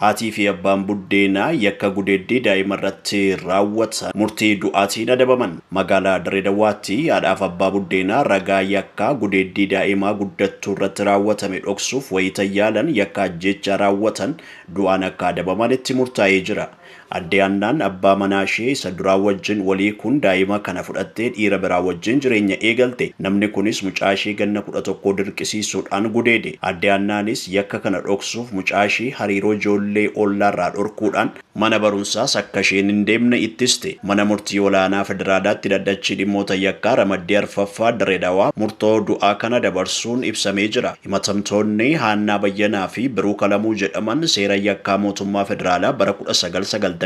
Haatii fi abbaan buddeenaa yakka gudeeddii daa'ima irratti raawwatan murtii du'aatiin adabaman. Magaalaa Dirree Dawaatti haadhaaf abbaa buddeenaa ragaa yakkaa gudeeddii daa'imaa guddattuu irratti raawwatame dhoksuuf wayita yaalan yakka ajjeechaa raawwatan du'aan akka adabaman itti murtaa'ee jira. Addee Annaan abbaa manaa ishee isa duraa wajjin walii kun daa'ima kana fudhattee dhiira biraa wajjin jireenya eegalte. Namni kunis mucaa ishee ganna 11 dirqisiisuudhaan gudeede. Addee Annaanis yakka kana dhoksuuf mucaa ishee hariiroo ijoollee ollaarraa dhorkuudhaan mana barumsaas akka isheen hin deemne ittiste. Mana murtii olaanaa federaalaatti dhaddachi dhimmoota yakkaa ramaddii arfaffaa Dirree Dawaa murtoo du'aa kana dabarsuun ibsamee jira. Himatamtoonni Haannaa Bayyanaa fi Biruu Kalamuu jedhaman seera yakkaa mootummaa federaalaa bara 1996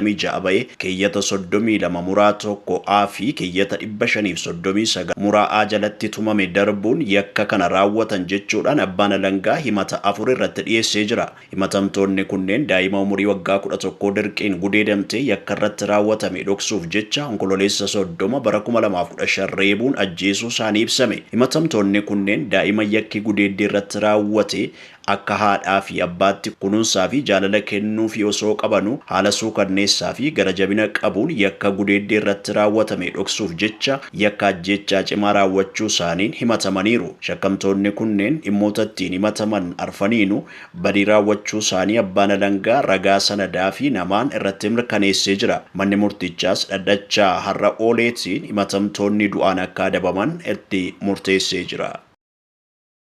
ba'e keeyyata 32 muraa 1 A fi keeyyata 539 muraa A jalatti tumame darbuun yakka kana raawwatan jechuudhaan abbaan alangaa himata 4 irratti dhiyeessee jira. Himatamtoonni kunneen daa'ima umurii waggaa 11 dirqiin gudeedamtee yakka irratti raawwatame dhoksuuf jecha Onkololeessa 30 bara 2015 reebuun ajjeesuu isaanii ibsame. Himatamtoonni kunneen daa'ima yakki gudeeddii irratti raawwate akka haadhaa fi abbaatti kunuunsaa fi jaalala kennuufii osoo qabanuu haala suukanneessaa fi gara jabina qabuun yakka gudeeddii irratti raawwatame dhoksuuf jecha yakka ajjeechaa cimaa raawwachuu isaaniin himatamaniiru. Shakkamtoonni kunneen dhimmoota ittiin himataman arfaniinuu badii raawwachuu isaanii abbaan alangaa ragaa sanadaa fi namaan irratti mirkaneessee jira. Manni murtichaas dhaddacha har'a ooleetiin himatamtoonni du'aan akka adabaman itti murteessee jira.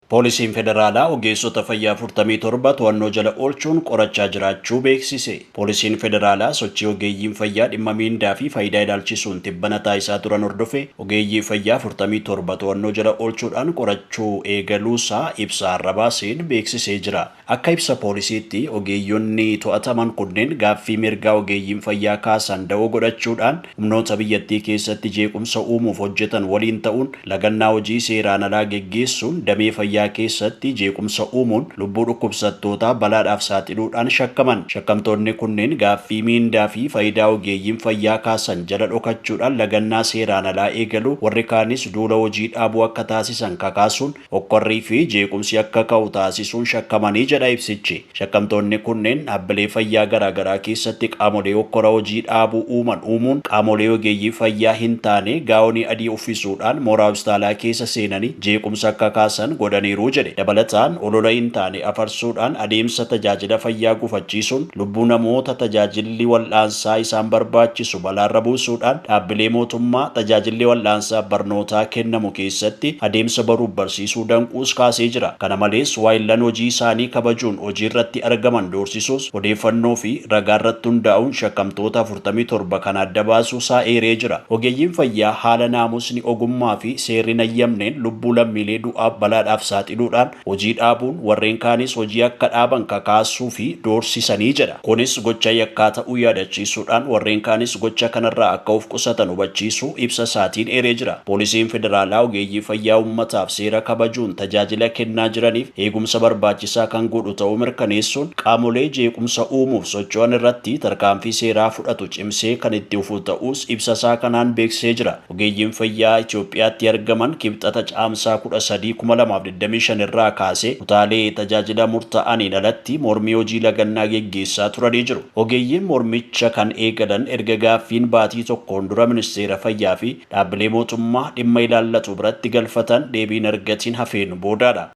Poolisiin Federaalaa ogeessota fayyaa 47 to'annoo jala oolchuun qorachaa jiraachuu beeksise. Poolisiin Federaalaa sochii ogeeyyiin fayyaa dhimma miindaa fi faayidaa ilaalchisuun tibbana taasisaa turan hordofee ogeeyyii fayyaa 47 to'annoo jala oolchuudhaan qorachuu eegaluusaa ibsa har'a baaseen beeksisee jira. Akka ibsa poolisiitti ogeeyyonni to'ataman kunneen gaaffii mirgaa ogeeyyiin fayyaa kaasan da'oo godhachuudhaan humnoota biyyattii keessatti jeequmsa uumuuf hojjetan waliin ta'uun lagannaa hojii seeraan alaa geggeessuun damee fayyaa keessatti jeequmsa uumuun lubbuu dhukkubsattootaa balaadhaaf saaxiluudhaan shakkaman. Shakkamtoonni kunneen gaaffii miindaa fi faayidaa ogeeyyiin fayyaa kaasan jala dhokachuudhaan lagannaa seeraan alaa eegaluu, warri kaanis duula hojii dhaabuu akka taasisan kakaasuun hokkorrii fi jeequmsi akka ka'u taasisuun shakkamanii jedha ibsichi. Shakkamtoonni kunneen dhaabbilee fayyaa garaagaraa keessatti qaamolee hokkora hojii dhaabuu uuman uumuun qaamolee ogeeyyii fayyaa hin taane gaawonii adii uffisuudhaan mooraa hospitaalaa keessa seenanii jeequmsa akka kaasan godhaniiru jedhe. Dabalataan olola hin taane afarsuudhaan adeemsa tajaajila fayyaa gufachiisuun lubbuu namoota tajaajilli wal'aansaa isaan barbaachisu balaarra buusuudhaan dhaabbilee mootummaa tajaajilli wal'aansaa barnootaa kennamu keessatti adeemsa baruuf barsiisuu danquus kaasee jira. Kana malees waayillan hojii isaanii kabajuun hojiirratti argaman doorsisuus odeeffannoo fi ragaarratti hundaa'uun shakkamtoota 47 kan adda baasuusaa eeree jira. Ogeeyyiin fayyaa haala naamusni ogummaa fi seerri hin hayyamneen lubbuu lammiilee du'aaf balaadhaaf saaxiluudhaan hojii dhaabuun warreen kaanis hojii akka dhaaban kakaasuu fi doorsisanii jedha. Kunis gocha yakkaa ta'uu yaadachiisuudhaan warreen kaanis gocha kanarraa akka of qusatan hubachiisuu ibsa isaatiin eeree jira. Poolisiin Federaalaa ogeeyyii fayyaa uummataaf seera kabajuun tajaajila kennaa jiraniif eegumsa barbaachisaa kan godhu ta'uu mirkaneessuun qaamolee jeequmsa uumuuf socho'an irratti tarkaanfii seeraa fudhatu cimsee kan itti fufu ta'uus ibsa isaa kanaan beeksisee jira. Ogeeyyiin fayyaa Itoophiyaatti argaman Kibxata Caamsaa 13, 2025 irraa kaasee kutaalee tajaajila murtaa'aniin alatti mormii hojii lagannaa geggeessaa turanii jiru. Ogeeyyiin mormicha kan eegalan erga gaaffiin baatii tokkoon dura Ministeera Fayyaa fi dhaabbilee mootummaa dhimma ilaallatu biratti galfatan deebii hin argatiin hafeen boodaadha.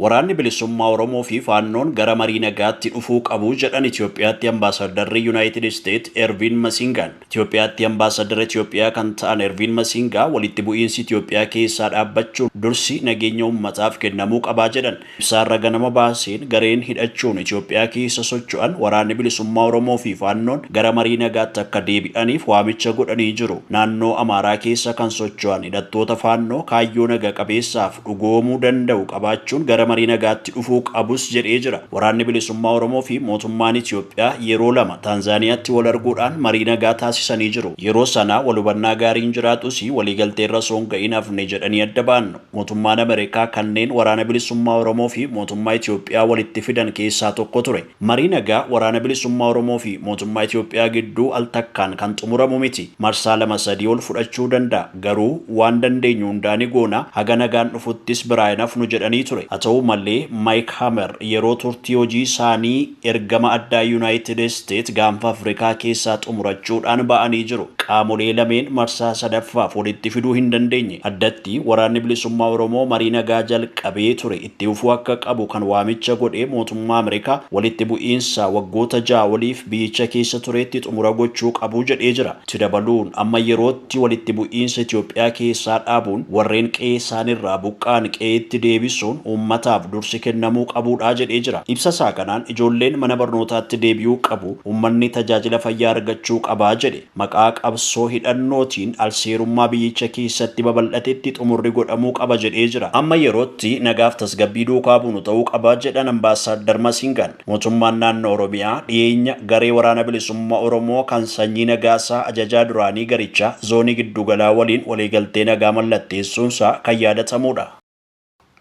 Waraanni Bilisummaa Oromoo fi Faannoon gara marii nagaatti dhufuu qabu jedhan Itoophiyaatti Ambaasadarri Yunaayitid Isteet Erviin Masingaan. Itoophiyaatti Ambaasadara Itoophiyaa kan ta'an Erviin Masingaa walitti bu'iinsi Itoophiyaa keessaa dhaabbachuun dursi nageenya uummataaf kennamuu qabaa jedhan. Ibsa har'a ganama baaseen gareen hidhachuun Itoophiyaa keessa socho'an Waraanni Bilisummaa Oromoo fi Faannoon gara marii nagaatti akka deebi'aniif waamicha godhanii jiru. Naannoo Amaaraa keessa kan socho'an hidhattoota Faannoo kaayyoo naga qabeessaaf dhugoomuu danda'u qabaachuun gara marii nagaatti dhufuu qabus jedhee jira. Waraanni Bilisummaa Oromoo fi mootummaan Itoophiyaa yeroo lama Taanzaaniyaatti wal arguudhaan marii nagaa taasisanii jiru. Yeroo sana wal hubannaa gaariin jiraatus waliigalteerra osoo hin ga'iin hafne jedhanii adda ba'an. Mootummaan Ameerikaa kanneen Waraana Bilisummaa Oromoo fi mootummaa Itoophiyaa walitti fidan keessaa tokko ture. Marii nagaa Waraana Bilisummaa Oromoo fi mootummaa Itoophiyaa gidduu al takkaan kan xumuramu miti. Marsaa lama sadii ol fudhachuu danda'a. Garuu waan dandeenyu hundaa ni goona, haga nagaan dhufuttis biraa hin hafnu jedhanii ture. Haa ta'u ta'u malee Maayik Hamer yeroo turtii hojii isaanii ergama addaa Yuunaayitid Isteet gaanfa Afrikaa keessaa xumurachuudhaan ba'anii jiru. Qaamolee lameen marsaa sadaffaaf walitti fiduu hin dandeenye. Addatti waraanni bilisummaa Oromoo marii nagaa jalqabee ture itti fufuu akka qabu kan waamicha godhe mootummaa Ameerikaa walitti bu'iinsa waggoota 6 oliif biyyicha keessa turetti xumura gochuu qabu jedhee jira. Itti dabaluun amma yerootti walitti bu'iinsa Itoophiyaa keessaa dhaabuun warreen qe'ee isaanirraa buqqa'an qe'eetti deebisuun uummataaf dursi kennamuu qabuudha jedhee jira. Ibsa isaa kanaan ijoolleen mana barnootaatti deebi'uu qabu, uummanni tajaajila fayyaa argachuu qabaa jedhe. Maqaa qabsoo hidhannootiin alseerummaa biyyicha keessatti babal'atetti xumurri godhamuu qaba jedhee jira. Amma yerootti nagaaf tasgabbii duukaa buunu ta'uu qaba jedhan Ambaasaaddar Masingaan. Mootummaan naannoo Oromiyaa dhiyeenya garee waraana bilisummaa Oromoo kan Sanyii Nagaasaa ajajaa duraanii garichaa zoonii giddugalaa waliin waliigaltee nagaa mallatteessuunsaa kan yaadatamudha.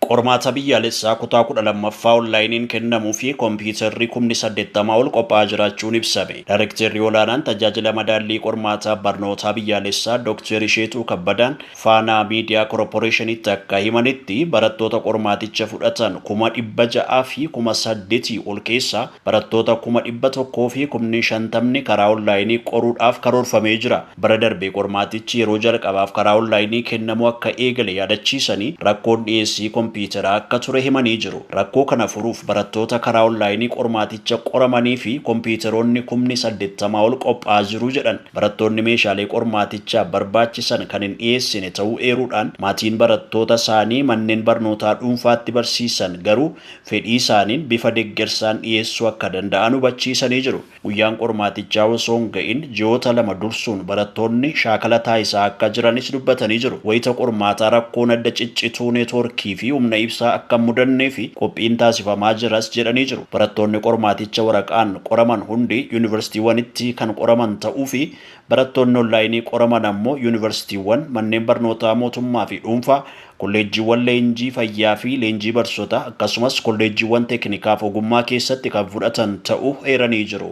Qormaata biyyaalessaa kutaa 12ffaa onlaayiniin kennamuu fi kompiitarri kumni 80 ol qophaa'aa jiraachuun ibsame. Daarektarri olaanaan tajaajila madaallii qormaataa barnootaa biyyaalessaa Dooktar Isheetuu Kabbadaan Faanaa Miidiyaa Korporeeshinitti akka himanitti barattoota qormaaticha fudhatan 608,000 ol keessaa barattoota 150,000 karaa onlaayinii qoruudhaaf karoorfamee jira. Bara darbe qormaatichi yeroo jalqabaaf karaa onlaayinii kennamuu akka eegale yaadachiisanii rakkoon dhiyeessii kompiitaraa akka ture himanii jiru. Rakkoo kana furuuf barattoota karaa onlaayinii qormaaticha qoramanii fi kompiitaroonni kumni 80 ol qophaa'aa jiru jedhan. Barattoonni meeshaalee qormaatichaaf barbaachisan kan hin dhiyeessine ta'uu eeruudhaan maatiin barattoota isaanii manneen barnootaa dhuunfaatti barsiisan garuu fedhii isaaniin bifa deeggarsaan dhiyeessuu akka danda'an hubachiisanii jiru. Guyyaan qormaatichaa osoo hin ga'in ji'oota 2 dursuun barattoonni shaakala taasisaa akka jiranis dubbatanii jiru. Wayita qormaataa rakkoon adda ciccituu neetwoorkii fi humna ibsaa akka hin mudannee fi qophiin taasifamaa jiras jedhanii jiru. Barattoonni qormaaticha waraqaan qoraman hundi yuunivarsiitiiwwanitti kan qoraman ta'uu fi barattoonni onlaayinii qoraman ammoo yuunivarsiitiiwwan, manneen barnootaa mootummaa fi dhuunfaa, kolleejjiiwwan leenjii fayyaa fi leenjii barsiisotaa akkasumas kolleejjiiwwan teeknikaaf ogummaa keessatti kan fudhatan ta'uu eeranii jiru.